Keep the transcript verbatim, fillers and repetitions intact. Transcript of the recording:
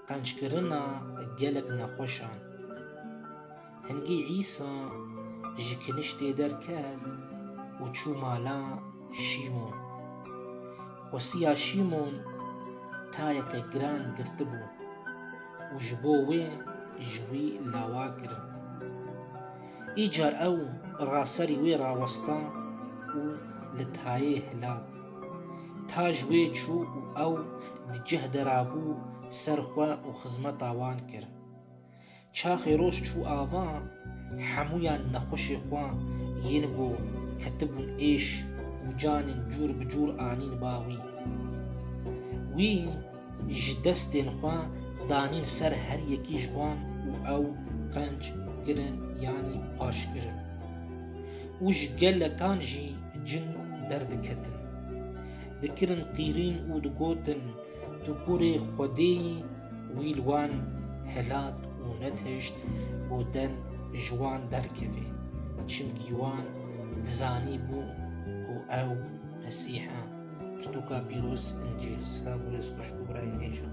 qenckirina gelek nexweşan. Hingî Îsa ji kiniştê derket û çû mala Şîmon. Xwesiya Şîmon tayeke giran girtibû û ji bo wê ji wî lawa kirin. Îcar ew raserî wê rawesta û li tayê hilat. Ta ji wê çû û ew di cih de rabû ser xwe û xizmeta wan kir. Çaxê roj çû ava, hemûyan nexweşê xwe yên ku ketibûn êş û canên cûr bi cûr anîn ba wî. Wî ji destên xwe danîn ser her yekî ji wan û ew qenc kirin, yanî paş kirin. Û ji gelekan jî cin derdiketin. Dikirin qîrîn û digotin, "Tu kurê Xwedê yî." Wî li wan hilat û netihişt ku deng ji wan derkeve, çimkî wan dizanîbû ku ew Mesîh e. Pirtûka pîroz, Încîl. Silav û rêz xweşik û birayên hêja.